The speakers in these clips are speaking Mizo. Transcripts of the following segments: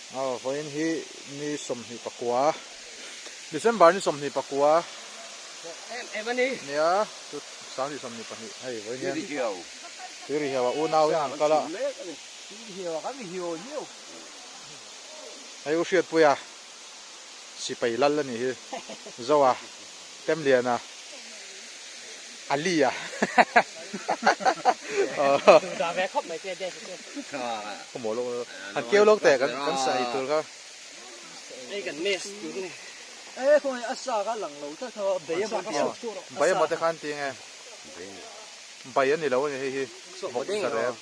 Aw vawiin hi ni 24 December ni 24 Em em a ni. Nia chu 2022 hei vawiin hian Tuirihiau a unau in an kal a. Hei u Hriatpuia sipai lal a nih hi Zoa Temliana Ali a Han keu lawk teh kan kan sa ei tur kha. Bai emaw te khan ti nge bai a ni lo a ni hei hi vawk sa rep.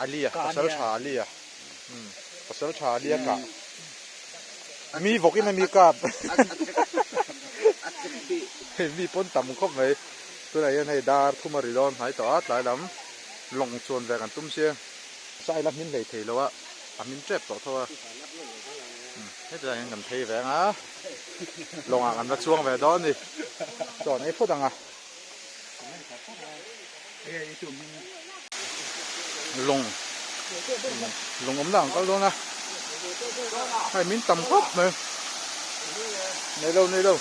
Ali a pasal tha Ali a pasal tha Ali a kah. Mi vawk in a mi kap. Hei mi pawn tam khawp mai. Tunah hian hei dar thum a ri dawn hnai tawh a tlai lam lawng chuan ve kan tum sia. Sai la hmin hlei thei lo a, a hmin tep tawh tho a. Hetlai hian kan phei ve ang a, lawngah kan va chuang ve dawn a ni. Chaw an ei phawt ang a. Lawng lawng awmna ang kal dawn a hei min tam khawp mai nei lo nei lo.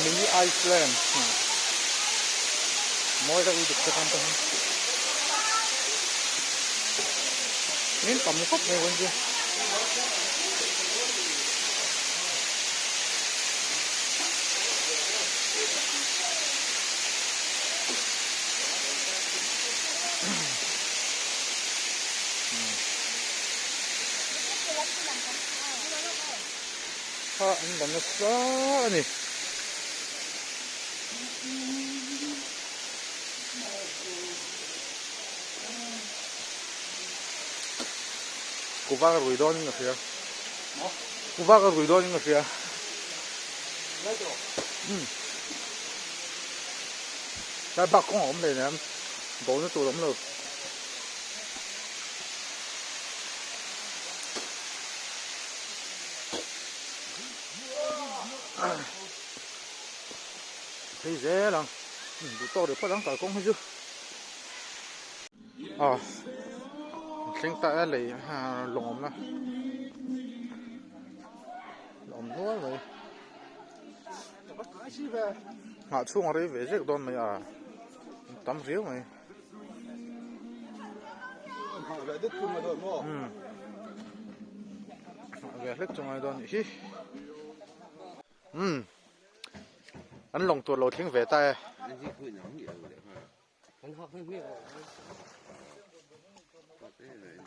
Mini Iceland mawi deuh lutuk te pawh hi min tam khawp mai vawiin chu. Kha an la nasa a ni. Kuva ka rui dawn in ka hria. Kuva ka rui dawn in ka hria. Tlai bak kawng a awm hleinem. Bawlna tur a awm lo. Phei zel ang duh tawk rih phawt ang kalkawng hi chu aw thleng ta a lei lawng awm na awm nual mai nghah chhung a rei ve zek dawn mai a tam riau mai. Ve hlek chu ngai dawn nih hi. Umm an lawng tur lo thleng ve ta e.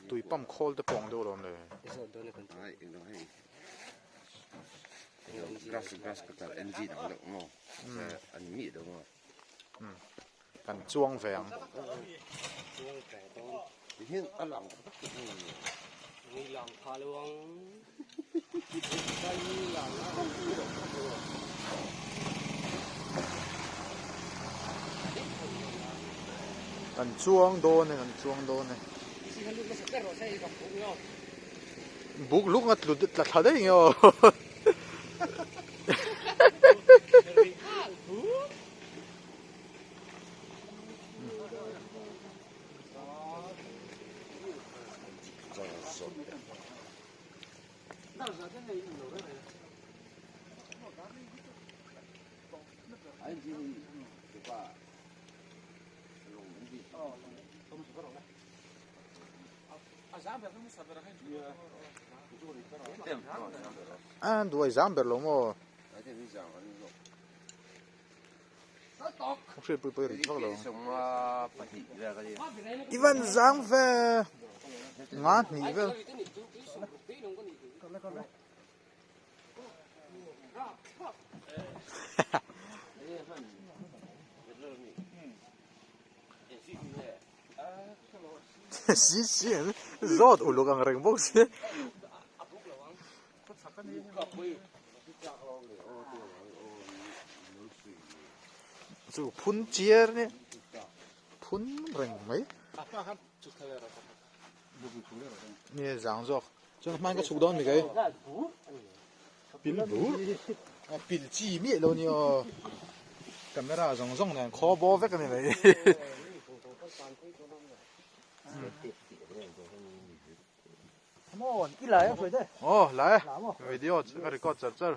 Tui pump khawl te pawh ang deuh alawm le. Kan chuang ve ang. Kan chuang dawn e, kan chuang dawn e. Buk luk nga tlu tla thla daih nge aw. A duai zam ber lo maw? Hriat pui pui rit vak lo. I van zang ve nga hnih vel. Si si zawt uluk ang reng bawk si. Chu phun chiar ni. phun reng mai. Nge zang zawk. Chuan hmain ka chhuk dawn mi kei. Pil bur. A pil chi miah lo nia aw. Camera zawng zawng nen khaw bo vek a ni mai. Aw lai video ka record char char.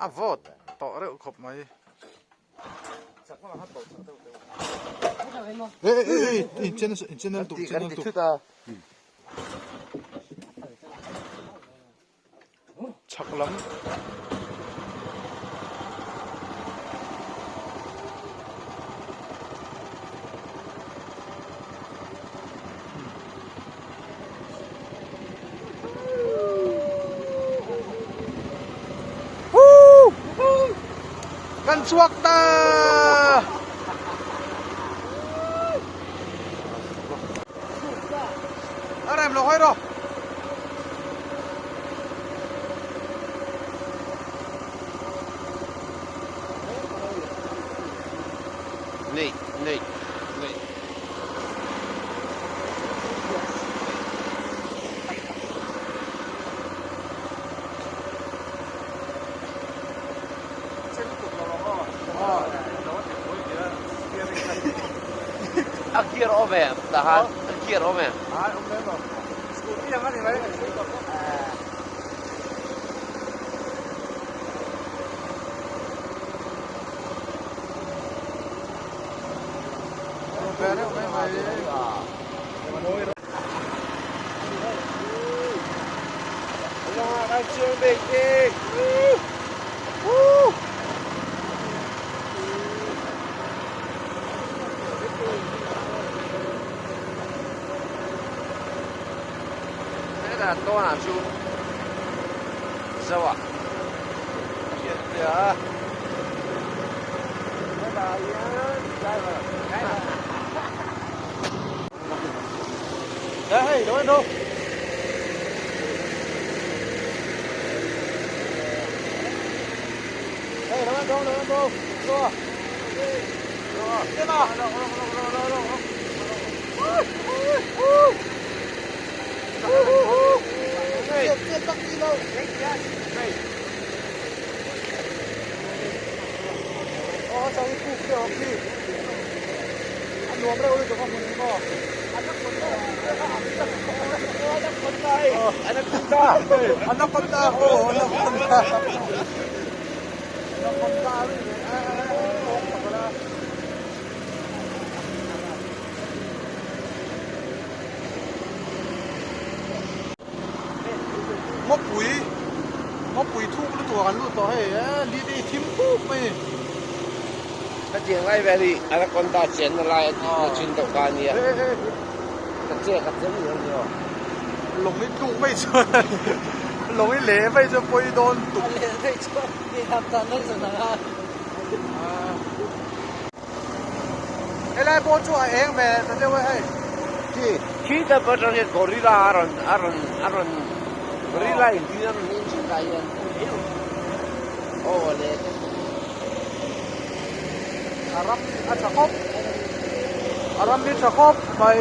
A vawt tawh reuh khawp mai. Ê ê ê in channel in channel tu channel tu. Chhak lam. Kan chhuak ta! A rem lo hawi rawh. Nei, nei, nei. A gear awm em tahan a gear awm em? Ai awm lem lo. Scooty ang a ni mai. Hetah tawnah chu zo a hetah hian driver Hei lo en rawh. Hei lo en rawh lo en rawh. Rawh. Rawh. Ema. Aw chang i puk te awm khi. A nuam reuh lutuk a hmun hi maw. Anaconda. Anaconda. Oh, anaconda. Anaconda. Ngawpui ngawpui thuk lutuk ah kan lut tawh hei e li te hi thim khup mai a ni. Hetiang lai vel hi anaconda chenna lai a tih na chin deuh kha a nia. Ka che ka chem ni ang aw. Lawng i tluk mai chuan lawng i leh mai chuan pawi dawn tuk. A leh mai chuan mi lam tan nasa tak a. Helai pawh chu a eng ve ta deuh e hei. Khi khi ta pawh atang hian gorilla a rawn a rawn a rawn gorilla in tin a rawn in thin lai hian aw le a ram a tha khawp a ram hi tha khawp mai.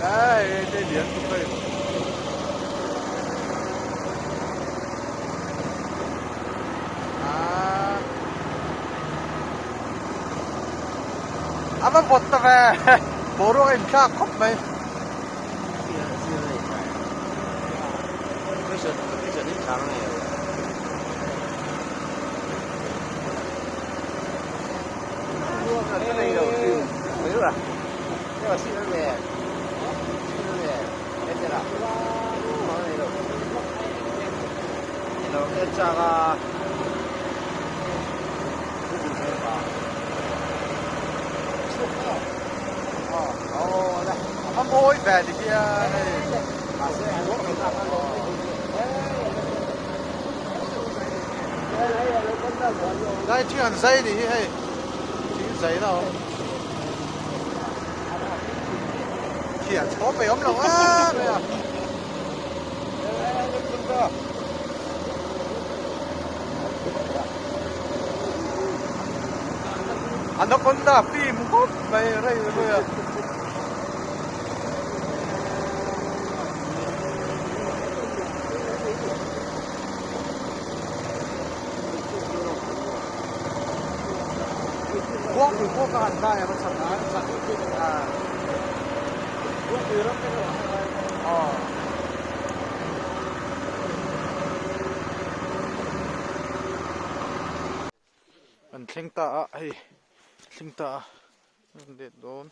Ei te lian tuk hei. Ah. A va vawt ta ve. Boruak a inthlak khawp mai. mawi ve ti hian hei. Lai thing an zai ni hi hei thing zai na awm thian chhawm mai awm lo a mai a. Anaconda fim khawp mai rei rei a. Khuangpui pawh ka han kai a va chhan a chhan a Khuangpui ram te ka han kai aw. An thleng ta a hei thleng ta a an let dawn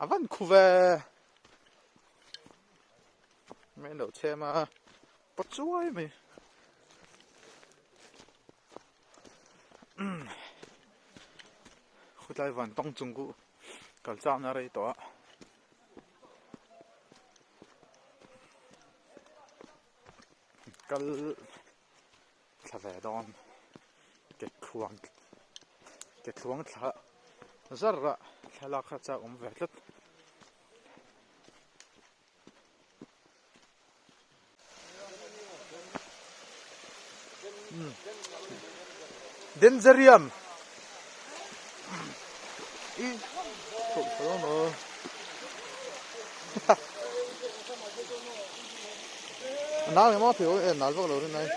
a van khu ve mai lo chhem a pa chuai mai khutlai van tawng chung ku kal chak na rei tawh a. Kal thla ve dawn ke thluang ke thluang thla zar a thlalak kha chak awm ve tlat. Denzerium i A nal emaw phei e nal vak lo rin ai.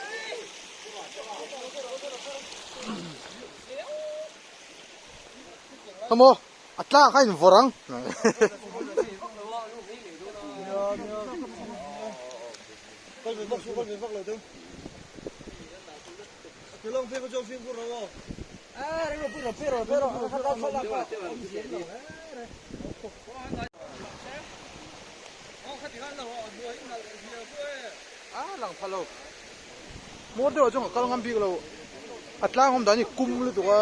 Khaw a tlak a in vawrh ang. A lang pha lo hmawr deuh ah chuan ka kal ngam bik lo a tlang awm dan hi kum lutuk a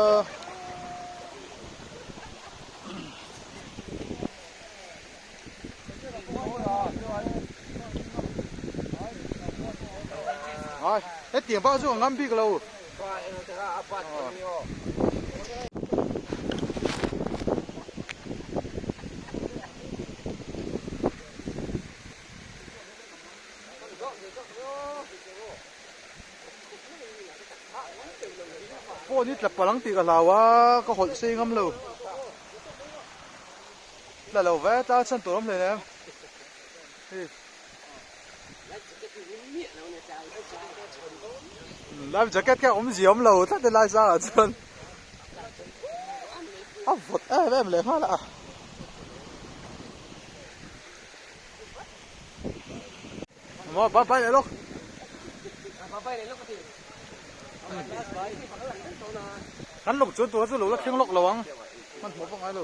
ai hetiang bak chu ka ngam bik lo. Phone hi tla palang tih ka hlau a ka hawlh sei ngam lo tla lo ve tla chhan tur awm hle em hei life jacket kha awmzia awm lo tlat helai sangah chuan a vawt em em leh nghal a. Maw bye bye leh lawk. Kan lawk chuan tura chu lo la thleng lawk lo ang. Hmanhmawh vak ngai lo.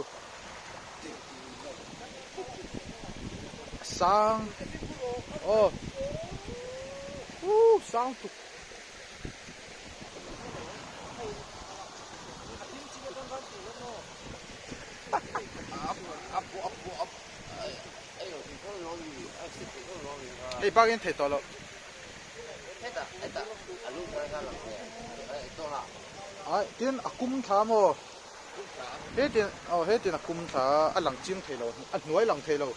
Sang. Aw. Uh sang tuk. Hei bak in thei tawh loh. Ai tin a kum thla maw? Hetin aw hetin a kum thla a lang chiang thei lo a hnuai lang thei lo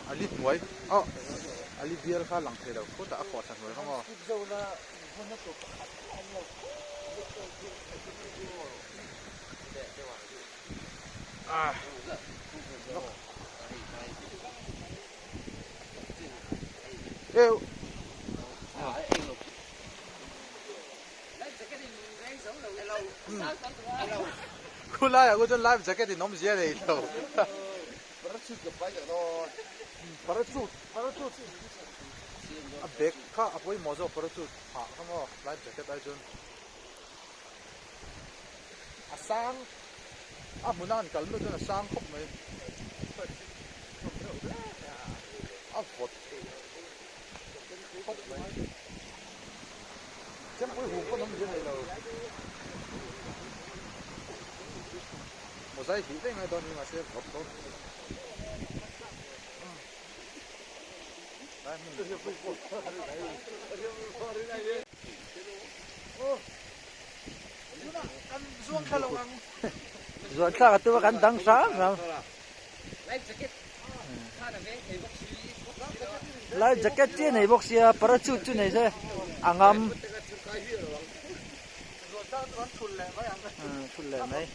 a li hnuai aw a li bial kha a lang thei lo khutah a khawh thla hnuai kha maw. Khulai ah chuan life jacket in awmzia nei lo. Parachute parachute a bag kha a pawimawh zawk parachute ah kha maw life jacket ai chuan a sang a hmun a han kal meuh chuan a sang khawp mai a vawt khawp mai chempui hum pawn awmzia nei lo. zai hlih vek ngai dawn ni mahse vawt dawn lai hmun Zuan thlak a tum a kan dang hram hram. Life jacket chi a nei bawk sia parachute chu nei se a ngam. Thul leh mai.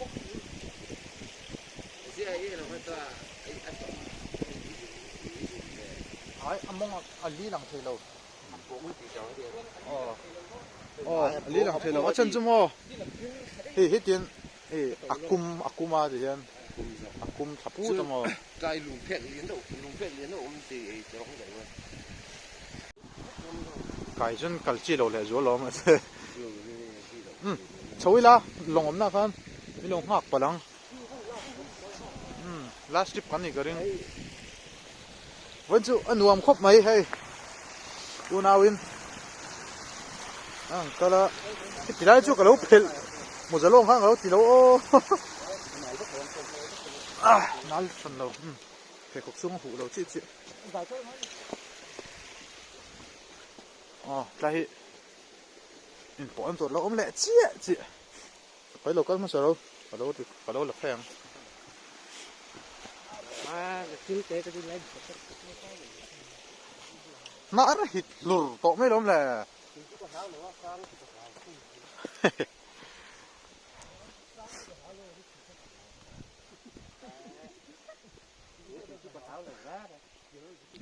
Ai a mawng a li lang thei lo. Aw a li lang thei lo a chhan chu maw hei hetiang hei a kum a kum a ti hian a kum thla put a maw. Tlai lungphek lian deuh lungphek lian deuh awm ti ei te rawng daih mai. Kai chuan kal chi lo leh zual awm a che. Umm chho ila lawng awmna khan min lo nghak palh ang. Umm last trip kan ni ka ring. Vawiin chu a nuam khawp mai hei unauin a ang kal a heti lai chu ka lo phelh mawza lawng khan ka lo ti lo aw ah nal hran lo umm pheikhawk chhung a huh lo chiah chiah aw tlai hi inpawh an tur lo awm leh chiah chiah Ka lo kal hmasa lo, ka lo ti ka lo la phei ang. Hnar hit hlur tawh mai lawm le.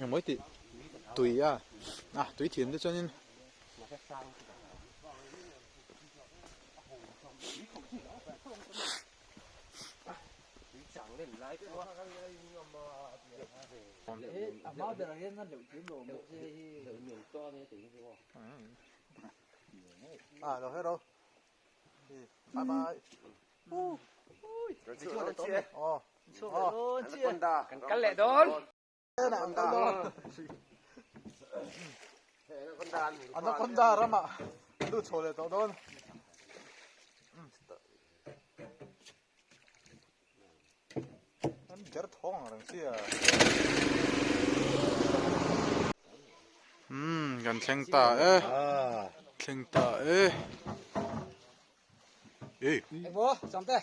Engmawi tih tui a, ah tui thiam te chuanin. À rồi hết rồi. Bye bye. Ờ. Kan leh dawn. Anaconda ramah lut chho leh tawh dawn. An ber thawng ang reng sia. Umm kan thleng ta e. Thleng ta e. Ei. Engmaw, Sangte.